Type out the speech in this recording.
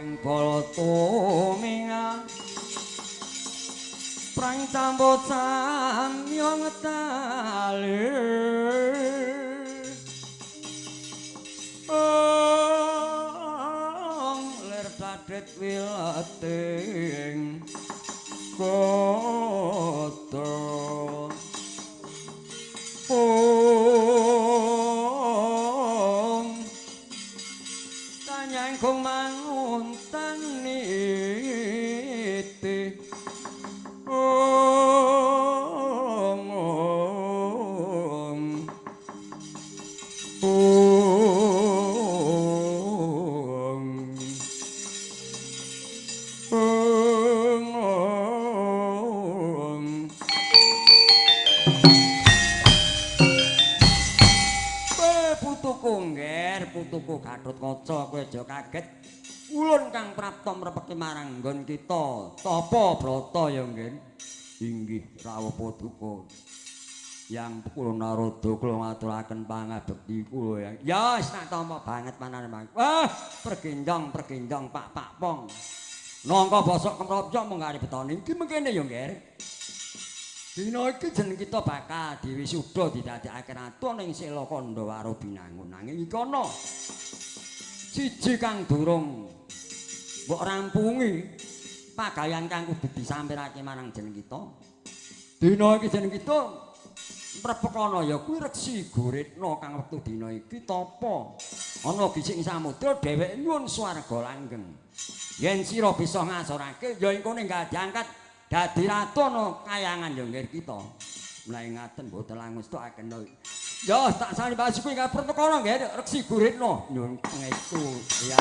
Prang bala tuminga prang cambot samya ngetali ong lir dadhet wileting kota pung kanyangkung mangun taniti ong ong ong ong ong. Putuku ngger, putuku Gatotkaca, kowe aja kaget. Ulun kang prapta mrepeki marang nggon kita. Tapa brata ya nggih. Inggih rawuh paduka. Yang kula Narada kula ngaturaken pangabekti kula ya. Ya wis tak tampa banget manane Mang. Wah, pergenjong pergenjong pak pak pong. Nangka bosok kemropyok mung arep betone iki mengkene ya nggih. Dina iki jeneng kita bakal diwisuda didadekake ratu ning Sela Kandha Binangun. Nanging iki ana siji kang durung mbok rampungi pagawean kang kudu disampirake marang jeneng kita. Dina iki jeneng kita mrepekana ya kuwi Reksi Guritna kang wektu dina iki tapa ana gisik ing samudra dheweke nyuwun swarga langgeng. Yen sira bisa ngasorake ya engko ning diangkat dadi ratu ana kayangan ya nggih kita. Mlae ngaten mboten langestakaken. Ya tak sani pasuku ingkang pertekana nggih Reksi Guritna. Nyuwun pangestu ya.